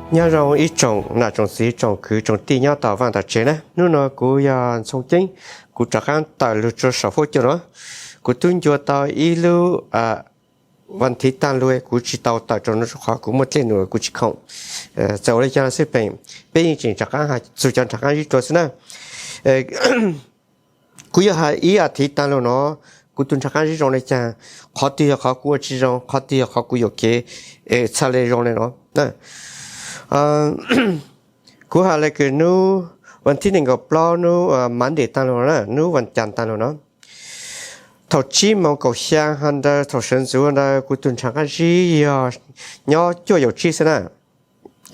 Nyob zoo ib tsoom nam tsoom txiv tsoom kwv tsoom tij nyob tom vaj tom tsev na, hnub no kuv yog Ntxhoo Ceeb, kuv rov qaab tawm lug rua saum huab cua no. Kuv tub ncua tau ib lub vas thiv taag lug kuv tsis tau tawm rua no rua qhov kuv muaj dlej num kuv tsis khoom. Txawm ua le caag xwb peem, peb yeej tseem rov qaab has txug cov nrhav qaab zib rua xwb na. Kuv yog has ib as thiv taag lug no, kuv tug nrhav qaab zib zoo le caag, qhov twg yog qhov kuv ua tsis zoo, qhov twg yog qhov kuv yuam kev, txhaj le zoo le no. Kuv has le kws nub vas thib nees nkaum plaub nub Monday taag lug na, nub vas cas taag lug no, thaum tsib moos kaum xyaa hov ntawd thaum sawv ntxuv ntawd kuv tug nrhav qaab zib yog nyob cuaj yaum tsib xwb na.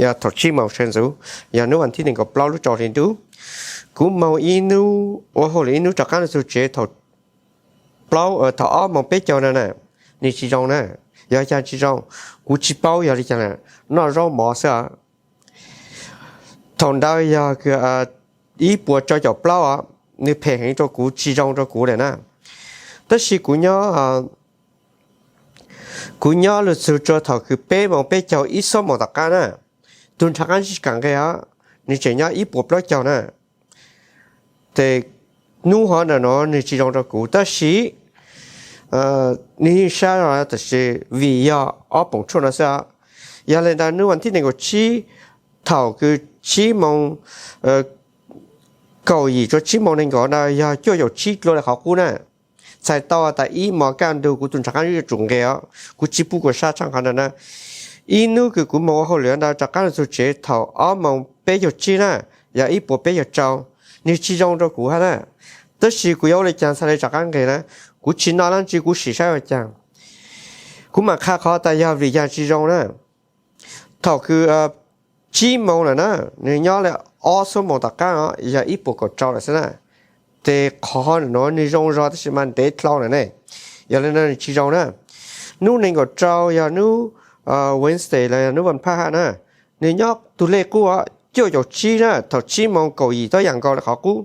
Yog thaum tsib moos sawv ntxuv, yog nub vas thib nees nkaum plaub lub rau hli ntuj. Kuv moog ib nub ua hauj lwm ib nub rov qaab lug txug tsev thaum plaub, thaum ob moos peb caug na na, nwg tsis zoo na. Yog caag tsis zoo, kuv tsis paub yog le caag, noj zaub mov xwb. Thaum ntawd yog ib puas rau caum plaub os, nwg phem heev rua kuv tsis zoo rua kuv le na. Tab sis kuv nyob kuv nyob lug txug rua thaum kws peb moos peb caug ib xuab moos tom qaab na, tug nrhav qaab zib tsis kam nqeg os, nwg tseem nyob ib puas plaub caug na. Tes nub hov ntawm no nwg tsis zoo rua kuv tab sis nwg yeej sab, tab sis vim yog ob poom tshuaj no xwb. Yog le ntawd nub vas thib nees nkaum tsib, thaum kws tsib moos kaum yim rua tsib moos nees nkaum ntawd yog cuaj yaum tsib dlua le qhov qub na. Txhais tau tas ib moos kaj ntug kuv tug nrhav qaab zib yuav tsum nqeg os, kuv tsis pub kuas sab tshaaj qhov ntawd na. Ib nub kws kuv moog ua hauj lwm ntawd rov qaab lug txug tsev thaum ob moos peb caug tsib na, yog ib puas peb caug rau, nwg tsis zoo rua kuv hab na. Tab sis kuv yuav ua le caag txhaj le rov qaab nqeg na? Kuv tsis noj dlaab tsi, kuv sim saib ua caag. Kuv mam qha qhov tas yog vim caag tsis zoo na. Thaum kws tsib moos lawm na, nwg nyob le ob xuab moos tom qaab os, yog ib puas kaum rau lawm xwb na. Tes qhov nuav nwg zoo zog tab sis mas ntev dlhau lawm ne, yog le nuav nwg tsis zoo na. Nub nees nkaum rau yog nub Wednesday los yog nub vas phaj haj na, nwg nyob tug lej qub cuaj caum tsib na, thaum tsib moos kaum yim tuab yaam nkaus le qhov qub.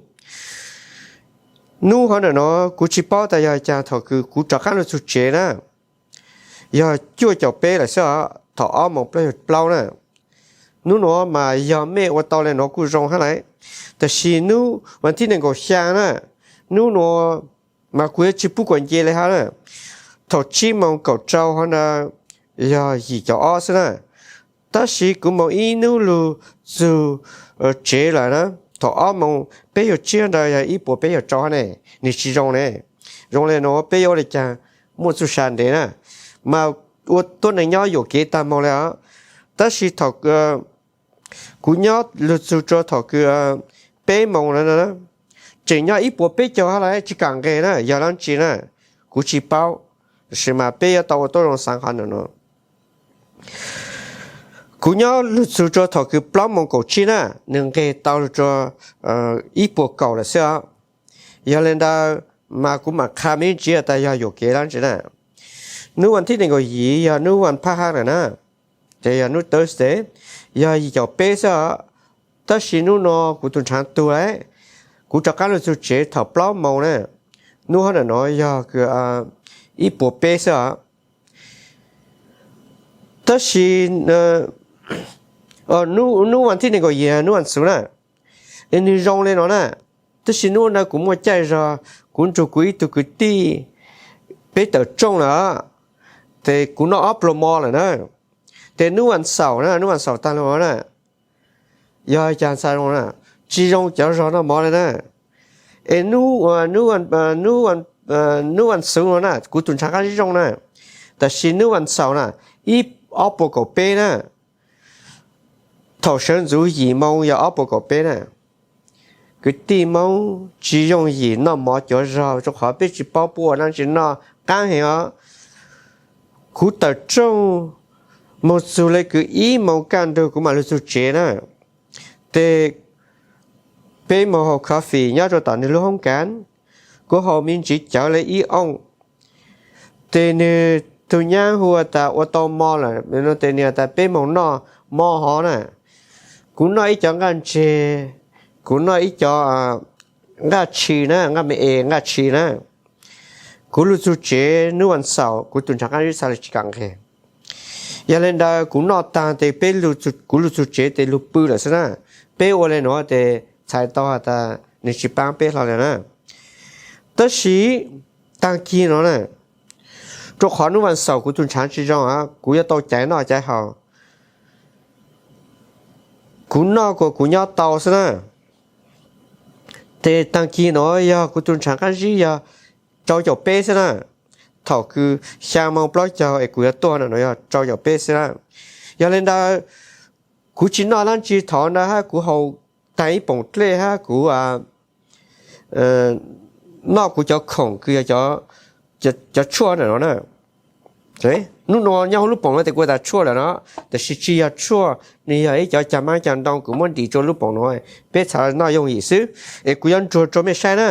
Nub hov ntawm no kuv tsis paub tas yog caag, thaum kws kuv rov qaab lug txug tsev na, yog cuaj caum peb lawm xwb os, thaum ob moos plaub caug plaub na. Nub nuav mas yog mej ua tau le nuav kuj zoo hab lauj. Tab sis nub vas thib nees nkaum xyaa na, nub nuav mas kuv yuav tsis pub kuas nce le hab na. Thaum tsib moos kaum rau hov ntawd yog yim caum ob xwb na. Tab sis kuv moog ib nub lug txug tsev lawm na, thaum ob moos peb caug tsib ntawd yog ib puas peb caug rau hab ne, nwg tsis zoo ne. Zoo le nuav peb yuav ua le caag? Muaj txuj sa ntev na, mas ua tuab neeg nyob yuam kev taag moog le os. Tab sis thaum kuv nyob lug txug rua thaum kws peb moos na, tseem nyob ib puas peb caug hab lauj, tsis kam nqeg na, yog dlaab tsi na? Kuv tsis paub, tab sis mas peb yuav tau ua tuab zoo xaav qhov nuav no. Kuv nyob lug txug rua thaum kws plaub moos kaum tsib na, nwg nqeg tau lug rua ib puas kaum lawm xwb os. Yog le ntawd mas kuv mam qha me ntsis tas yog yuam kev dlaab tsi na. Nub vas thib nees nkaum yim yog nub vas phaj haj lawm na, ces yog nub Thursday, yog yim caum peb xwb os. Tab sis nub nuav kuv tug nrhav tug lawm, kuv rov qaab lug txug tsev thaum plaub moos na. Nub hov ntawm no yog ib puas peb xwb os. Tab sis nub vas thib nees nkaum yim nub vas xuv na, es nwg zoo le no na. Tab sis nub nuav kuv muaj caij zog, kuv nrug kuv ib tug kwv tij, peb tawm rooj lawm, ces kuv noj ob pluas mov lawm na. Ces nub vas xaum na, nub vas xaum taag lug na, yog caag xaav zoo na, tsis zoo cov zog noj mov le na. Es nub vas xuv no na kuv tug nrhav qaab zib zoo na, tab sis nub vas xaum na, ib, ob puas kaum peb na, thaum sawv ntxuv yim moos yog ob puas kaum peb na. Kwv tij Moob tsis yooj yim noj mov cov zog rua qhov peb tsis paub puab ua dlaab tsi noj qaab heev os. Kuv tawm rooj moog txug le kws ib moos kaj ntug kuv mam lug txug tsev na. Ces peb moog haus coffee nyob rua tom nwg lub hoob kas, kuv haus me ntsis cawv le ib ooj. Ces nwg tug nyaab hu tas ua tau mov lawm, ces nwg tas peb moog noj mov hov na. Kuv noj ib cov nqaj ntseg, kuv noj ib cov nqaj tshis na, nqaj me es nqaj tshis na. Kuv lug txug tsev nub vas xaum, kuv tug nrhav qaab zib txhaj le tsis kam nqeg. Yog li ntawd kuv noj taag tes peb, kuv lug txug tsev tes lug pw lawm xwb na. Peb ua le nuav tes txhais tau has tas nwg tsis paab peb hlo le na. Tab sis taag kis no na, rua qhov nub vaas xaum kuv tug nrhav tsis zoo, kuv yuav tau caiv noj caiv haus, kuv noj kuas kuv nyob tau xwb na. Tes taag kis no yog kuv tug nrhav qaab zib yog rau caum peb xwb na. Thaum kws xyaa moo plaub caug es kuv yuav tuaj na no yog rau caum peb xwb na. Yog li ntawd kuv tsis noj dlaab tsi thaum ntawd hab, kuv haus taag ib poom dlej hab kuv noj kuv cov khoom kws yog cov tshuaj ntawm no na. Nub nua nyob huv lub poom no tes kuv tas tshuaj lawm no, tab sis tsis yog tshuaj, nwg yog ib cov cag maab cag ntoo kws muab ntim rua lub poom no, peb txhad noj yooj yim xwb. Es kuv yuav ntsuag rua mej saib na.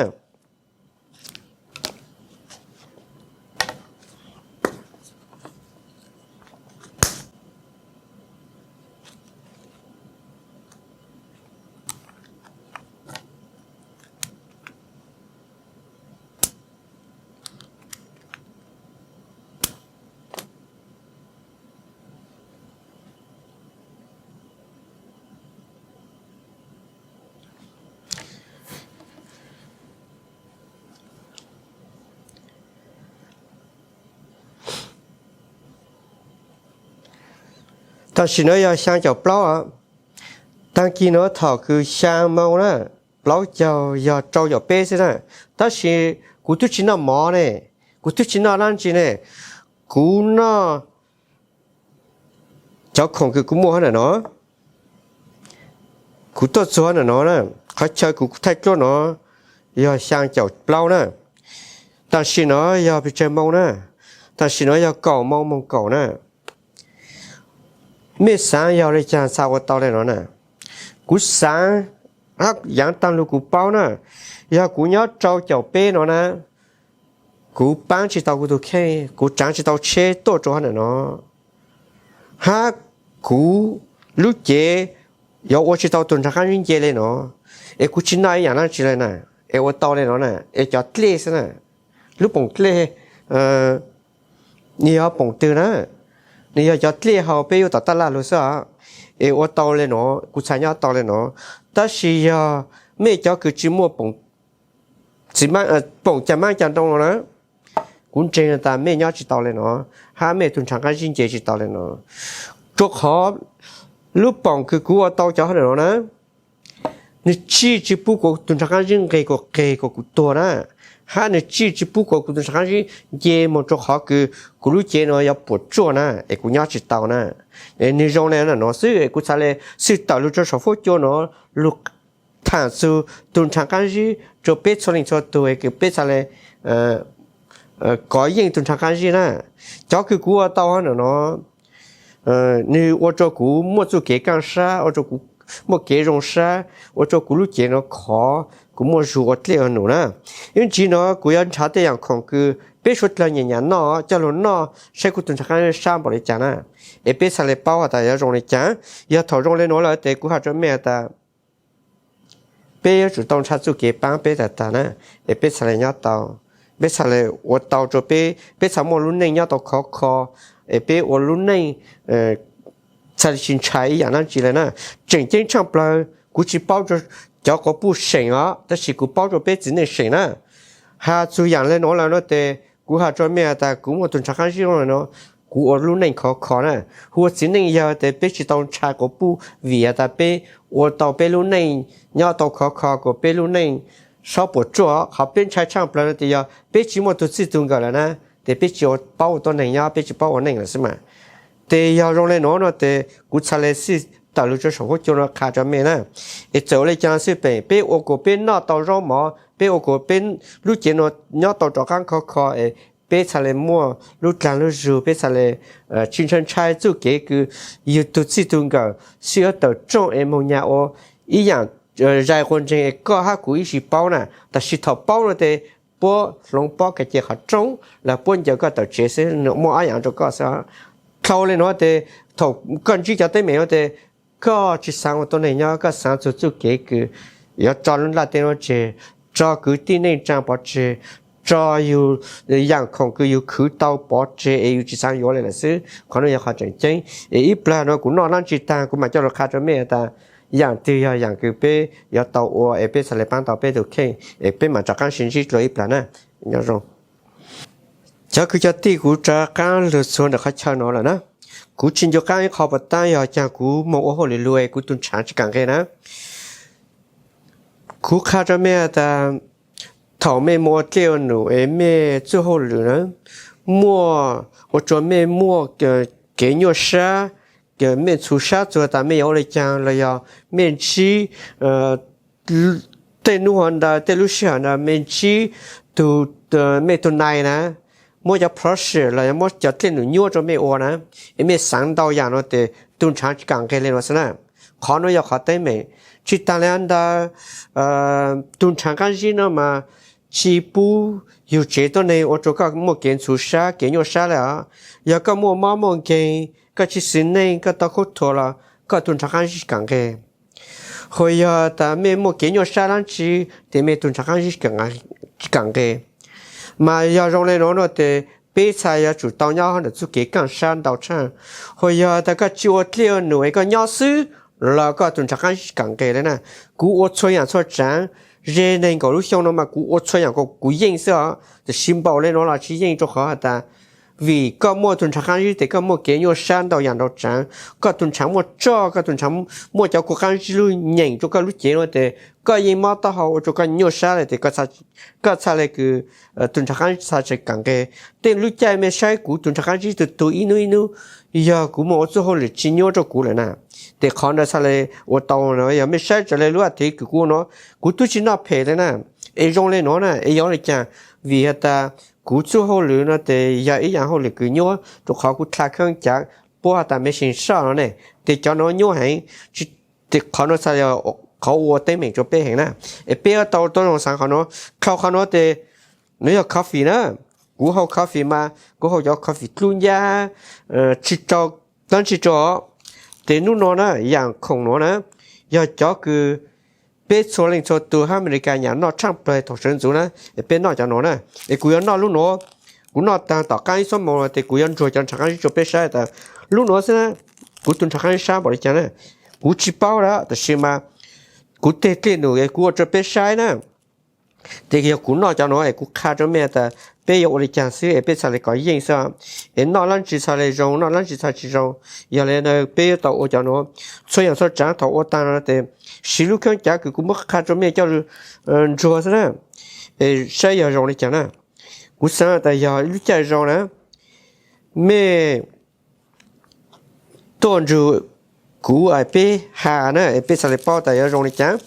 Tam sim no yog xyaa caum plaub, taag kis no thaum kws xyaa moo na, plaub caug yog rau caum peb xwb na. Tab sis kuv twb tsis noj mov ne, kuv twb tsis noj dlaab tsi ne, kuv noj cov khoom kws kuv muaj hab ntawm no, kuv tuaj txug ntawm no na, qhov chaw kws kuv thaij cuab no yog xyaa caum plaub na. Tam sim no yog pes tsawg moo na? Tam sim no yog kaum moo moog kaum na. Mej xaav yog le caag xaav ua tau le no na? Kuv xaav hab yaav taag lug kuv paub na, yog kuv nyob rau caum peb no na, kuv paab tsis tau kuv tug kheej, kuv tsaav tsis tau tsheb tuaj rua hab ntawm no, hab kuv lub cev yuav ua tsis tau tug nrhav qaab zib nce le no, es kuv tsis noj ib yaam dlaab tsi le na, es ua tau le no na, es cov dlej xwb na, lub poom dlej, nwg yog poom twg na, nwg yog cov dlej hauv peb yuav tom taj laj lug xwb, es ua tau le no, kuv txhad nyob tau le no. Tab sis yog mej cov kws tsis muaj poom cag maab cag ntoo no na, kuv ntseeg tas mej nyob tsis tau le no, hab mej tug nrhav qaab zib nce tsis tau le no, rua qhov lub poom kws kuv ua tau cov hauj lwm no na, nwg tsij tsis pub kuv tug nrhav qaab zib nqes kuas qes kuas kuv tuag na, hab nwg tsij tsis pub kuv tug nrhav qaab zib nce moog rua qhov kws kuv lub cev no yuav puam tsuaj na, es kuv nyob tsis tau na. Nwg zoo le no xwb, kuv txhad le xwb tawm lug rua saum fuab cua no lug thaam txug tug nrhav qaab zib rua peb txhua leej txhua tug, kws peb txhad le kov yeej tug nrhav qaab zib na. Cov kws kuv ua tau hab ntawm no, nwg ua rua kuv muaj txuj kev kaaj sab, ua rua kuv muaj kev zoo sab, ua rua kuv lub cev no khov, kuv muaj zug ua dlej ua num na. Ib ntsis no kuv yuav nrhav tej yaam khoom kws peb suav dlawg nyam nyam noj coj lug noj saib kuv tug nrhav qaab sab npaum le caag na, es peb txhad le paub has tas yuav zoo le caag. Yog thaum zoo le nuav lawm tes kuv has rua mej has tas peb yuav tsum tau nrhav txuj kev paab peb tag tag na, es peb txhad le nyob tau, peb txhad le ua tau rua peb, peb txhad muaj lub neej nyob tau khov kho, es peb ua lub neej txhad le tsis ntshai ib yaam dlaab tsi le na. Tseem ceeb tshaaj plawg kuv tsis paub rua cov quas puj seem os, tab sis kuv paub rua peb txiv neej seem na. Has txug yaam le nuav lawm no tes kuv has rua mej has tas kuv muaj tug nrhav qaab zib le no, kuv ua lub neej khov kho na. Hu ua txiv neej yawg tes peb tsis tau ntshai quas puj vim has tas peb ua tau peb lub neej nyob tau khov kho kuas peb lub neej saub puam tsuaj. Qhov peb ntshai tshaaj plawg no tes yog peb tsis muaj tug txij tug nkawm lawm na, tes peb tsis paub ua tuab neeg nyob, peb tsis paub ua neej lawm xwb mas. Tes yog zoo le nuav no tes kuv txhad le xij tawm lug rua saum huab cua no qha rua mej na. Es txawm ua le caag xwb pem peb ua kuas peb noj tau zaub mov, peb ua kuas peb lub cev no nyob tau rov qaab khov kho, es peb txhad le muaj lub dlaag lub zug, peb txhad le tsis ntshai ntshai txuj kev kws yug tug txij tug nkawm xwb yuav tawm rooj es moog nyag ua ib yaam zais quas ntseeg es koj hab kuv ib sim paub na. Tam sim thaum paub no tes puab hloov pob kag ces qhov roob los puab ncaws koj tawm tsev xwb, muaj ob yaam rua koj xwb. Dlhau le nuav tes thaum koj ntsib cov teeb meem no tes koj tsis xaav ua tuab neeg nyob, koj xaav txug txuj kev kws yuav tso lub nplaj teb nuav tseg, tso kwv tij neej tsaa pov tseg, tso yus yaam khoom kws yus khwv tau pov tseg es yus tsi xaav yuav le lawm xwb. Qhov nuav yog qhov tseem ceeb. Es ib plag nuav kuv noj dlaab tsi taag kuv mam coj lug qha rua mej tas yaam twg yog yaam kws peb yuav tau ua es peb txhaj le paab tau peb tug kheej es peb mam rov qaab sib ntsib dlua ib plag na. Nyob zoo. Cov kwv cov tij, kuv rov qaab lug txhua ntawm qhov chaw nuav lawm na. Kuv tsi ncu qaab ib qho puas tab yog caag kuv moog ua hauj lwm lug es kuv tug nrhav tsi kaam nqe na. Kuv qha rua mej tas thaum mej moog ua dlej ua num es mej txuj hauj lwm na muaj ua rua mej muaj kev nyuaj sab, mej ntxhov sab txug tas mej yuav ua le caag los yog mej ntsib tej nub hov ntawd tej lub sij hawm ntawd mej ntsib tug, mej tug nai na muab cov pressure los yog muab cov dlej num nyuab rua mej ua na, es mej xaav ntau yaam nuav tes tug nrhav tsi kaam nqe le nuav xwb na. Qhov nuav yog qhov teeb meem. Tsi taag le ntawd, tug nrhav qaab zib nuav mas tsi pub yug tsev tuab neeg ua rua koj muaj kev ntxhov sab kev nyuaj sab le os. Yog koj muaj mob muaj nkeeg, koj tsi xws neej, koj tau khaub thuas los koj tug nrhav qaab zib tsi kaam nqe. Hos yog tas mej muaj kev nyuaj sab dlaab tsi, tes mej tug nrhav qaab zib tsi kaam nqe. Mas yog zoo le nuav no tes peb txhaj yuav tsum tau nyob ntawm txuj kev kaaj sab ntau tshaaj. Hos yog tas koj tsi ua dlej ua num es koj nyob xwb los koj tug nrhav qaab zib tsi kaam nqe le na. Kuv ua txhua yaam txhua tsaav, ze neeg nkaum lub xyoo no mas kuv ua txhua yaam kuv yeej xwb os. Tab sis npaum le nuav los tsi yeej rua qhov has tas vim koj muaj tug nrhav qaab zib tes koj muaj kev nyuaj sab ntau yaam ntau tsaav. Koj tug nrhav muaj tsoj, koj tug nrhav muaj cov kua qaab zib lug nyeem rua koj lub cev nuav tes koj yeej mob taub hau ua rua koj nyuaj sab le tes koj txhaj le kws tug nrhav qaab zib txhaj tsi kaam nqe. Tej lub caij mej saib kuv tug nrhav qaab zib tug tug ib nub ib nub, yog kuv moog ua txuj hauj lwm tsi nyuab rua kuv lawm na. Tes qhov ntawd txhaj le ua tau no. Yog mej saib raws le lub a thiv kws kuv ua nuav, kuv tub tsi noj phem le na. Es zoo le nuav na es yog le caag? Vim has tas kuv txuj hauj lwm no tes yog ib yaam hauj lwm kws nyuab rua qhov kuv dlha khaub ncav puab has tas mej seem soj no ne, tes cov nuav nyuab heev. Tes qhov nuav txhaj le qhov ua teeb meem rua peb heev na. Es peb yuav tau tuab zoo xaav qhov nuav. Dhau qhov nuav tes nuav yog coffee na. Kuv haus coffee mas kuv haus cov coffee dlub ncab, tsi rau dlaab tsi rua. Tes nub no na yaam khoom nuav na yog cov kws peb txhua leej txhua tug hab Amelikas nyam noj tshaaj plawg thaum sawv ntxuv na. Es peb noj cov nuav na. Es kuv yuav noj lub nuav, kuv noj taag tom qaab ib xuab moos tes kuv yuav ntsuag cov nrhav qaab zib rua peb saib tas lub nuav xwb na, kuv tug nrhav qaab zib sab npaum le caag na. Kuv tsi paub lawm tab sis mas kuv tej dlej num es kuv ua rua peb saib na. Tes yog kuv noj cov nuav es kuv qha rua mej tas peb yuav ua le caag xwb es peb txhaj le kov yeej xwb. Es noj dlaab tsi txhaj le zoo, noj dlaab tsi txhaj tsi zoo. Yog le ntawd peb yuav tau ua cov nuav. Txhua yaam txhua tsaav thaum ua taag no tes siv lub khaub ncav kws kuv muab qha rua mej coj lug ntsuag xwb na, es saib yog zoo le caag na. Kuv xaav tas yog lub caij zoo na, mej tuaj nrug kuv es peb has na es peb txhaj le paub tas yuav zoo le caag.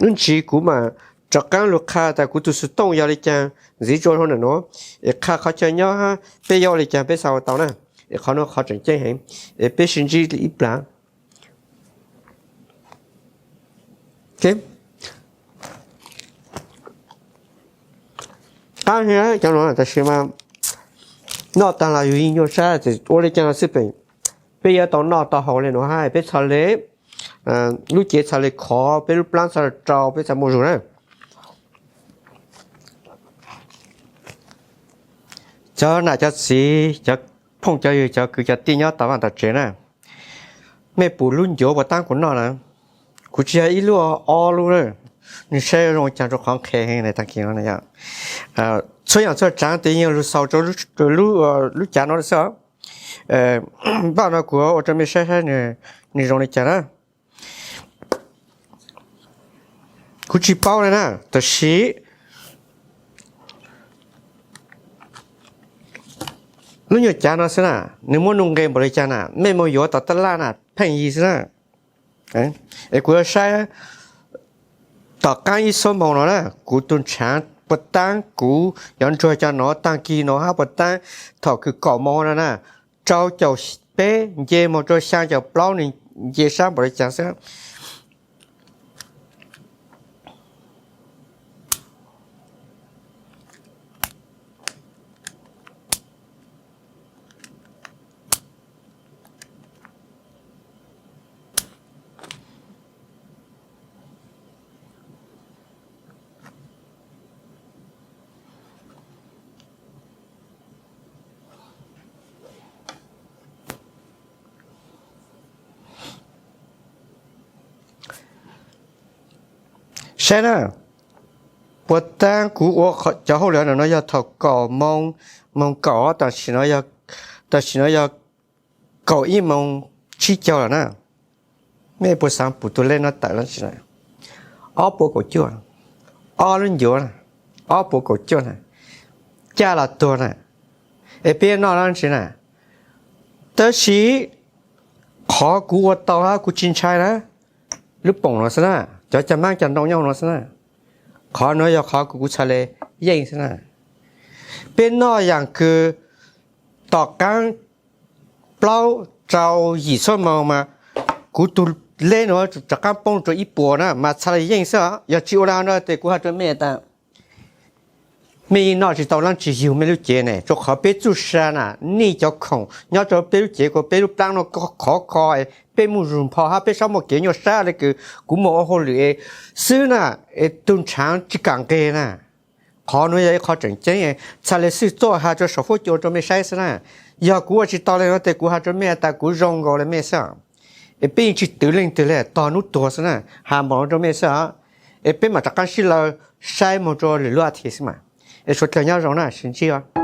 Lub ntsiv kuv mam rov qaab lug qha tas kuv tug xov tooj yog le caag ntxiv rua hauv ntawm nuav, es qha qhov chaw nyob hab peb yuav ua le caag peb txhaj ua tau na. Es qhov nuav qhov tseem ceeb heev, es peb sib ntsib ib plag. Qaab heev cov nuav tab sis mas noj taag los yus yeej nyuaj sab, ua le caag los xwb peb, peb yuav tau noj tau haus le nuav hab peb txhaj le, lub cev txhaj le khov, peb lub plaab txhaj le rau, peb txhaj muaj zug na. Cov nam cov txiv, cov phooj cov ywg, cov kwv cov tij nyob tom vaj tom tsev na, mej pum lub ncuav puas taab kuv noj na? Kuv tsis yog ib lub, ob lub, nwg saib zoo caag rua qhov nqhis heev taag kis no. Txhua yaam txhua tsaav tes yeej lug xaus rua lub cav no xwb. Npaj no kuv ua rua mej saib saib nwg zoo le caag na. Kuv tsis paub le na, tab sis lub nyuag cav no xwb na, nwg muab nug nqe npaum le caag na, mej moog yuav tom taj laj na, pheej yig xwb na. Es kuv yuav saib tom qaab ib xuab moos no na, kuv tug nrhav puas taab, kuv yuav ntsuag cov nuav taag kis no hab puas taab thaum kws kaum moos no na, rau caum peb nce moog rua xyaa caum plaub nwg nce sab npaum le caag xwb. Saib na, puas taab kuv ua cov hauj lwm no yog thaum kaum moos, moos kaum, tam sim no yog kaum ib moos tsib caug lawm na. Mej puas xaav pum tug lej no tawm dlaab tsi na? Ob puas kaum cuaj, ob lub ncuav, ob puas kaum cuaj na, caj los tuag na. Es peb noj dlaab tsi na? Tab sis qhov kuv ua tau hab kuv tsis ntshai na, lub poom no xwb na, cov caj maab caj nroo nyob no xwb na. Qhov no yog qhov kuv, kuv txhad le yeej xwb na. Peb noj yaam kws tom qaab plaub rau yim xuab moos mas kuv tug lej no rov qaab poob rua ib puas na mas txhad le yeej xwb. Yog tsis ua le hov no tes kuv has rua mej tas mej yeej noj tsis tau dlaab tsi yug mej lub cev ne, rua qhov peb txuj sa na, nij cov khoom nyob rua peb lub cev kuas peb lub plaab no khov kho, peb muaj zug npho hab peb sab muaj kev nyuaj sab le kws kuv muaj ua hauj lwm xwb na, es tug ntshaav tsis kam nqeg na. Qhov nuav yog ib qho tseem ceeb, txhad le xwb tuaj has rua saum fuab cua rua mej saib xwb na. Yog kuv ua tsis tau le no tes kuv has rua mej tas kuv zoo nkaus le mej xwb. Es peb yeej tsis twv leej twg le, tog nub tuag xwb na, has npaum no rua mej xwb os. Es peb mam rov qaab sib law saib moog rua lwm lub a thiv xwb mas. Es suav dlawg nyob zoo na, sib ntsib.